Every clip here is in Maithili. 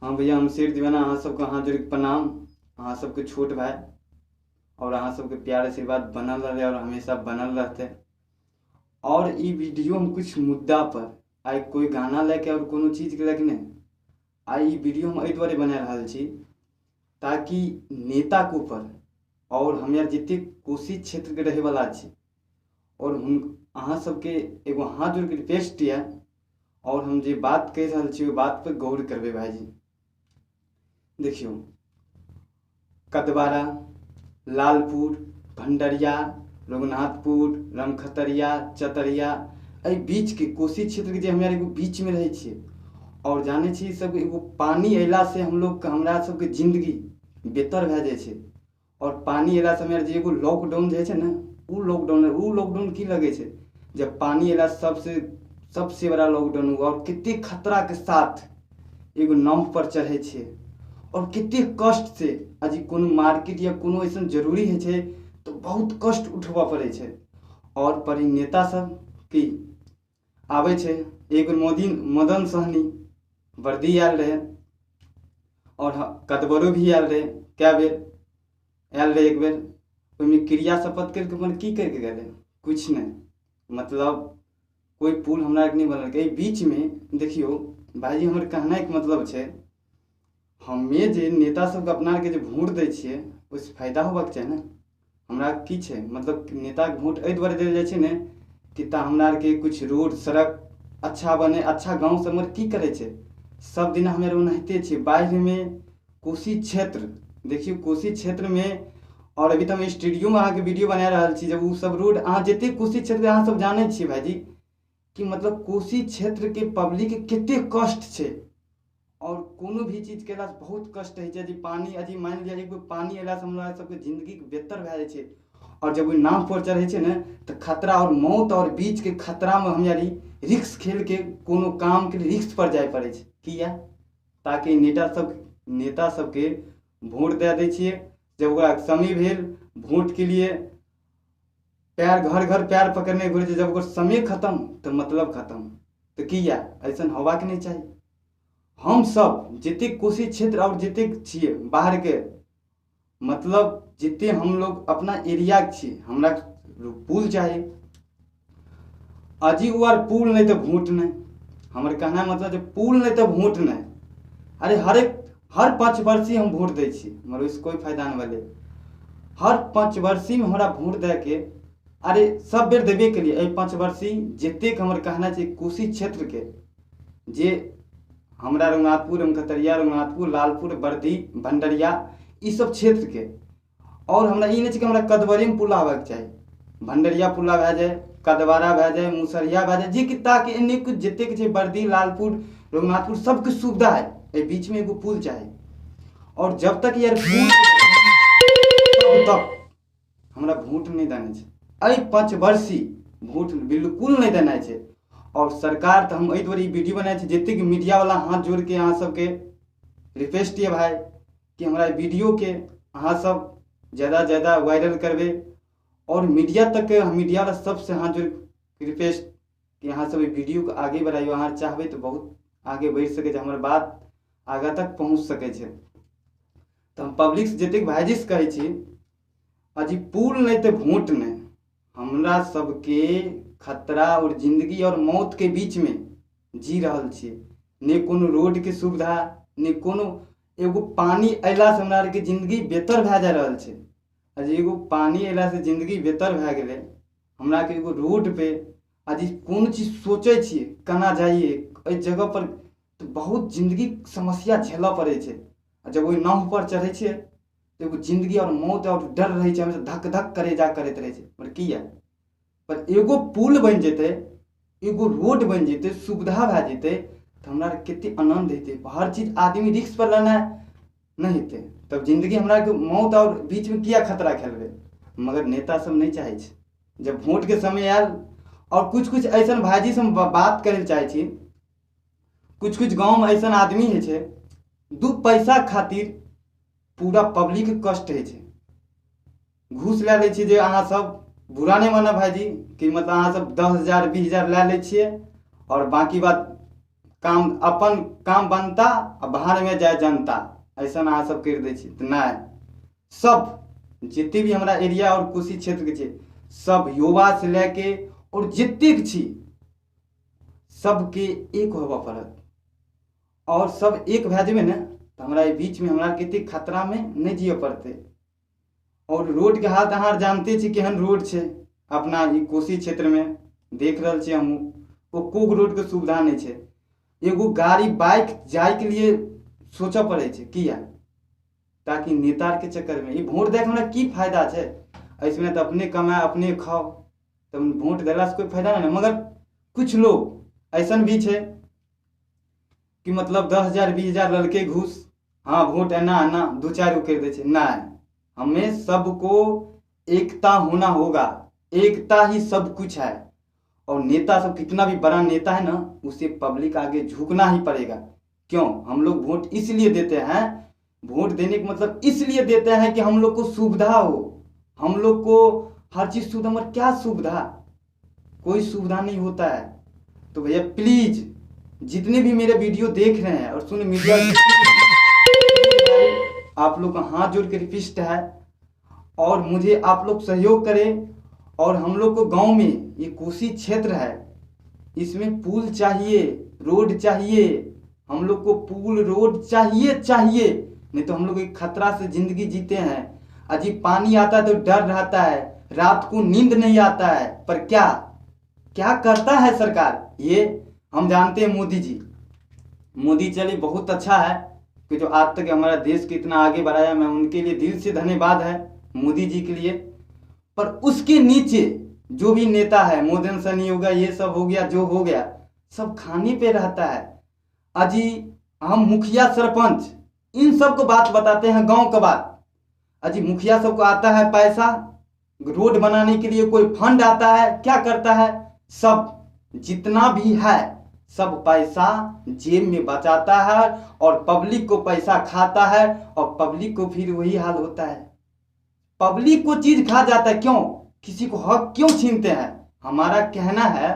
हाँ भैया, हम शेर दीवाना, अहाँ सबके हाथ जोड़ि प्रणाम। अहाँ सबके छोट भाई और अहाँ सबके प्यार आशीर्वाद बनल रहे और हमेशा बनल रहते। और ई वीडियो हम कुछ मुद्दा पर आइ कोई गाना लैके और कोनो चीजके लैके नहि, आइ ई वीडियो हम एहि दुआरे बना रहल छी ताकि नेताके ऊपर और हम यार जतेक कोसी क्षेत्रके रहैवला छी और हम अहाँ सबके एगो हाथ जोड़िके रिक्वेस्ट यऽ और हम जे बात कहि रहल छी ओहि बात पर गौर करबै भाइजी। देखियौ, कदवारा, लालपुर, भंडरिया, रघुनाथपुर, रमखतरिया, चतरिया, एहि बीचके कोसी क्षेत्रके जे हम एगो बीचमे रहै छियै और जानै छी सब एगो पानि अयलासँ हमलोगके हमरा सबके जिन्दगी बेहतर भए जाइ छै। और पानि अयलासँ हमरा जे एगो लॉकडाउन जे होइ छै ने, ओ लॉकडाउन की लगै छै जब पानि अयला सबसे बड़ा लॉकडाउन। और कते खतराके साथ एगो नाव पर चढ़ै छियै और कते कष्ट से अजी कोनो मार्केट या कोनो अइसन जरूरी होइ छै तऽ बहुत कष्ट उठबऽ पड़ै छै। और पर ई नेता सब की आबै छै, एगो मोदी मदन सहनी वर्दी आयल रहै और कदबरो भी आयल रहै, कए बेर आयल रहै। एक बेर ओहिमे क्रिया शपथ करिके अपन की करिके गेलै, किछु नहि। मतलब कोइ पुल हमरा आरके नहि बनेलकै। एहि बीचमे देखियौ भाइजी, हमर कहनाइके मतलब छै हमे जे नेता सबके अपना आरके जे वोट दै छियै ओहिसँ फायदा होबाक चाही ने। हमरा की छै, मतलब नेताके वोट एहि दुआरे देल जाइ छै ने कि तऽ हमरा आरके कुछ रोड सड़क अच्छा बने, अच्छा गाँव सबमे की करै छै सब दिना हमे आर ओनाहिते छियै। बाढ़िमे कोसी क्षेत्र देखियौ, कोसी क्षेत्रमे और अभी तऽ हम स्टूडियोमे अहाँके वीडियो बना रहल छी। जब ओ सब रोड अहाँ जतेक कोसी क्षेत्रके अहाँ सब जानै छियै भाइजी कि मतलब कोसी क्षेत्रके पब्लिकके कतेक कष्ट छै और कोनो भी चीज केलासँ बहुत कष्ट होइ छै। जे पानि अजी मानि लिअ एक बेर पानि अयलासँ हमरा सबके जिन्दगी बेहतर भए जाइ छै। और जब ओहि नाव पर चढ़ै छै ने तऽ खतरा और मौत और बीचके खतरामे हम यार रिक्स खेलके कोनो कामके रिक्स पर जाय पड़ै छै। किया? ताकि नेता सबके वोट दए दै छियै। जब ओकरा समय भेल वोटके लिए पैर घर घर पैर पकड़ने घुरै छै, जब ओकर समय खतम तऽ मतलब खतम। तऽ किया ऐसन होबाक नहि चाही। हम सब जतेक कोसी क्षेत्र और जतेक छियै बाहरके, मतलब जते हमलोग अपना एरियाके छियै, हमरा पुल चाही। अजी ओ आर पुल नहि तऽ वोट नहि। हमर कहना मतलब जे पुल नहि तऽ वोट नहि। अरे हर 5 वर्षी हम वोट दै छी, मगर ओहिसँ कोइ फायदा नहि भेलै। हर 5 वर्षीमे हमरा वोट दैके, अरे सब बेर देबे केलियै। एहि 5 वर्षी जतेक हमर कहना छै कोसी क्षेत्रके, जे हमरा रघुनाथपुर, रमखतरिया, रघुनाथपुर, लालपुर, बर्दी, भंडरिया, ई सब क्षेत्रके। और हमरा ई नहि छै कि हमरा कदबरेमे पुल आबऽके चाही, भंडरिया पुला भए जाय, कदवारा भए जाय, मुसरिया भए जाय, जे कि ताकि एन्ने कुछ जतेक छै बर्दी, लालपुर, रघुनाथपुर सबके सुविधा है। एहि बीचमे एगो पुल चाही। और जब तक यार पुल तब तक हमरा वोट नहि देना छै। एहि 5 वर्षी वोट बिल्कुल नहि देना छै। और सरकार तऽ हम एहि दुआरे ई वीडियो बनाइ छी, जतेक मीडियावला हाथ जोड़िके अहाँ सबके रिक्वेस्ट यऽ भाइ कि हमरा ई वीडियोके अहाँ सब ज्यादा ज्यादा वायरल करबै। और मीडिया तक मीडियावला सबसँ हाथ जोड़ि रिक्वेस्ट कि अहाँ सब ई वीडियोके आगे बढ़ाइयो। अहाँ चाहबै तऽ बहुत आगे बढ़ि सकै छै, हमर बात आगाँ तक पहुँच सकै छै। तऽ हम पब्लिकसँ जतेक भाइजीसँ कहै छी, अजी पुल नहि तऽ वोट नहि। हमरा सबके खतरा और जिन्दगी और मौतके बीचमे जी रहल छियै। नहि कोनो रोडके सुविधा, नहि कोनो एगो पानि अयलासँ हमरा आरके जिन्दगी बेहतर भए जा रहल छै। आ जे एगो पानि अयलासँ जिन्दगी बेहतर भए गेलै, हमराके एगो रोड पे अजी कोनो चीज सोचै छियै केना जाइए एहि जगह पर, तऽ बहुत जिन्दगी समस्या झेलऽ पड़ै छै। आ जब ओहि नाव पर चढ़ै छियै तऽ एगो जिन्दगी और मौत और डर रहै छै, हमेशा धक धक करेजा करैत रहै छै। पर किया? पर एगो पुल बनि जेतै, एगो रोड बनि जेतै, सुविधा भए जेतै तऽ हमरा आरके कते आनन्द हेतै। हर चीज आदमी रिस्क पर लेनाइ नहि हेतै, तब जिन्दगी हमरा आरके मौत और बीचमे किया खतरा खेलबै। मगर नेता सब नहि चाहै छै। जब वोटके समय आयल और कुछ कुछ ऐसन भाइजीसँ हम बात करै लए चाहै छी, कुछ कुछ गाँवमे ऐसन आदमी होइ छै 2 पैसा खातिर पूरा पब्लिकके कष्ट होइ छै। घूस लए लै छियै, जे अहाँ सब बुरा नहि मानब भाइजी कि मतलब अहाँ सब 10,000 20,000 लए लै छियै और बाकी बात काम अपन काम बनता आ बाहर में जाए जनता, ऐसा अहाँ सब करि दै छी। तऽ नहि, सब जते भी हमरा एरिया और कोसी क्षेत्र के छै, सब युवा से लए के और जतेक छी सबके एक होबऽ पड़त। और सब एक भए जेबै ने तऽ हमरा एहि बीचमे हमरा कतेक खतरामे नहि जियऽ पड़तै। और रोडके हालत अहाँ जानते छी केहन रोड छै अपना ई कोसी क्षेत्रमे, देख रहल छियै हमहूँ, एको गो रोडके सुविधा नहि छै। एगो गाड़ी बाइक जाइके लिए सोचऽ पड़ै छै, किया? ताकि नेता आरके चक्करमे ई वोट दैके हमरा की फायदा छै, एहिसमे तऽ अपने कमाए अपने खाउ, तऽ वोट देलासँ कोइ फायदा नहि ने। मगर कुछ लोग ऐसन भी छै कि मतलब 10,000 20,000 लेलकै घूस, हाँ वोट एना एना 2-4 गो करि दै छै। नहि, हमें सबको एकता होना होगा, एकता ही सब कुछ है। और नेता सब कितना भी बड़ा नेता है ना, उसे पब्लिक आगे झुकना ही पड़ेगा। क्यों? हम लोग वोट इसलिए देते हैं, वोट देने का मतलब इसलिए देते हैं कि हम लोग को सुविधा हो, हम लोग को हर चीज़ सुविधा। मगर क्या सुविधा? कोई सुविधा नहीं होता है। तो भैया प्लीज़ जितने भी मेरे वीडियो देख रहे हैं और सुन मीडिया, आप लोग का हाथ जोड़ के रिक्वेस्ट है और मुझे आप लोग सहयोग करें। और हम लोग को गांव में ये कोसी क्षेत्र है, इसमें पुल चाहिए, रोड चाहिए, हम लोग को पुल रोड चाहिए चाहिए, नहीं तो हम लोग एक खतरा से जिंदगी जीते हैं। अजीब पानी आता है तो डर रहता है, रात को नींद नहीं आता है। पर क्या क्या करता है सरकार, ये हम जानते हैं। मोदी जी, मोदी चले बहुत अच्छा है कि जो आज तक हमारा देश को इतना आगे बढ़ाया, मैं उनके लिए दिल से धन्यवाद है मोदी जी के लिए। पर उसके नीचे जो भी नेता है, मोदन सनी हो गया, ये सब हो गया, जो हो गया, सब खाने पे रहता है। अजी हम मुखिया सरपंच इन सब को बात बताते हैं, गांव का बात। अजी मुखिया सबको आता है पैसा रोड बनाने के लिए, कोई फंड आता है, क्या करता है, सब जितना भी है सब पैसा जेब में बचाता है और पब्लिक को पैसा खाता है। और पब्लिक को फिर वही हाल होता है, पब्लिक को चीज खा जाता है। क्यों? किसी को हक क्यों छीनते हैं? हमारा कहना है,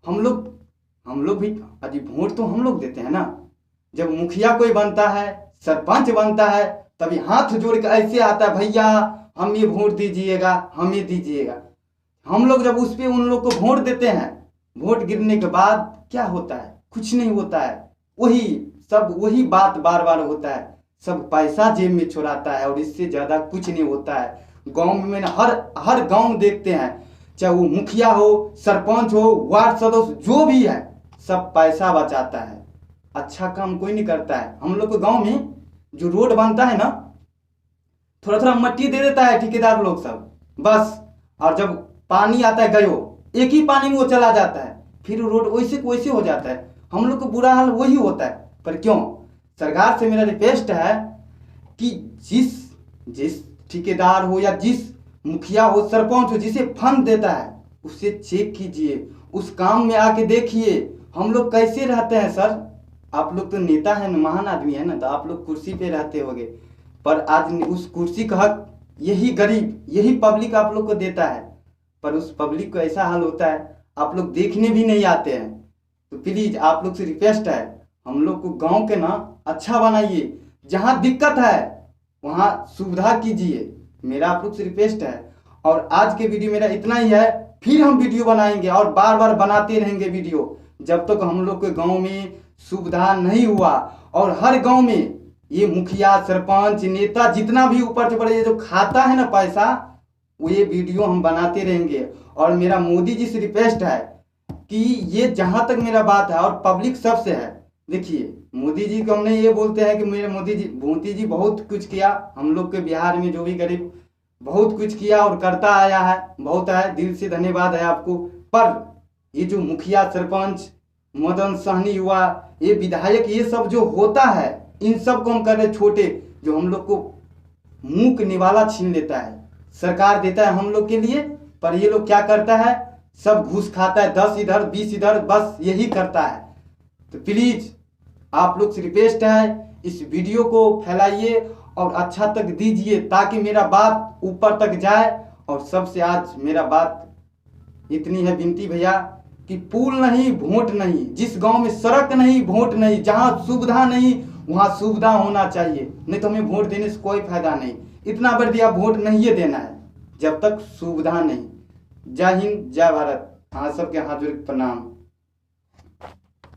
हम लोग भी अजी वोट तो हम लोग देते हैं ना। जब मुखिया कोई बनता है, सरपंच बनता है, तभी हाथ जोड़ के ऐसे आता है, भैया हम ये वोट दीजिएगा, हमें दीजिएगा। हम लोग जब उस पर उन लोग को वोट देते हैं, वोट गिरने के बाद क्या होता है? कुछ नहीं होता है। वही सब वही बात बार बार होता है, सब पैसा जेब में छुड़ाता है और इससे ज़्यादा कुछ नहीं होता है। गांव में मैंने हर हर गांव देखते हैं, चाहे वो मुखिया हो, सरपंच हो, वार्ड सदस्य जो भी है, सब पैसा बचाता है, अच्छा काम कोई नहीं करता है। हम लोग के गांव में जो रोड बनता है ना, थोड़ा थोड़ा मट्टी दे देता है ठेकेदार लोग सब, बस। और जब पानी आता है, गयो एक ही पानी में वो चला जाता है, फिर रोड वैसे को वैसे हो जाता है। हम लोग को बुरा हाल वही होता है। पर क्यों? सरकार से मेरा रिक्वेस्ट है कि जिस जिस ठेकेदार हो या जिस मुखिया हो, सरपंच हो, जिसे फंड देता है, उसे चेक कीजिए, उस काम में आके देखिए हम लोग कैसे रहते हैं। सर आप लोग तो नेता हैं, महान आदमी है ना, तो आप लोग कुर्सी पे रहते होंगे, पर आज उस कुर्सी का हक यही गरीब, यही पब्लिक आप लोग को देता है। पर उस पब्लिक को ऐसा हाल होता है, आप लोग देखने भी नहीं आते हैं। तो प्लीज़ आप लोग से रिक्वेस्ट है, हम लोग को गांव के ना अच्छा बनाइए, जहां दिक्कत है वहां सुविधा कीजिए, मेरा आप लोग से रिक्वेस्ट है। और आज के वीडियो मेरा इतना ही है, फिर हम वीडियो बनाएंगे और बार बार बनाते रहेंगे वीडियो, जब तक हम लोग के गाँव में सुविधा नहीं हुआ। और हर गाँव में ये मुखिया सरपंच नेता जितना भी ऊपर से बड़े ये जो खाता है ना पैसा, वो ये वीडियो हम बनाते रहेंगे। और मेरा मोदी जी से रिक्वेस्ट है कि ये जहाँ तक मेरा बात है और पब्लिक सबसे है, देखिए मोदी जी को हमने ये बोलते हैं कि मेरे मोदी जी बहुत कुछ किया हम लोग के बिहार में, जो भी गरीब बहुत कुछ किया और करता आया है, बहुत है, दिल से धन्यवाद है आपको। पर ये जो मुखिया सरपंच मदन सहनी हुआ, ये विधायक, ये सब जो होता है, इन सब को हम कर रहे छोटे, जो हम लोग को मुँह के निवाला छीन लेता है। सरकार देता है हम लोग के लिए, पर ये लोग क्या करता है, सब घूस खाता है, 10 इधर 20 इधर, बस यही करता है। तो प्लीज़ आप लोग से रिक्वेस्ट है, इस वीडियो को फैलाइए और अच्छा तक दीजिए, ताकि मेरा बात ऊपर तक जाए। और सबसे आज मेरा बात इतनी है विनती भैया कि पुल नहीं वोट नहीं, जिस गांव में सड़क नहीं वोट नहीं, जहां सुविधा नहीं वहां सुविधा होना चाहिए, नहीं तो हमें वोट देने से कोई फायदा नहीं। इतना बार दिया वोट नहीं देना है जब तक सुविधा नहीं। जय हिंद, जय भारत। अहाँ सबके हाथ जोड़ के प्रणाम।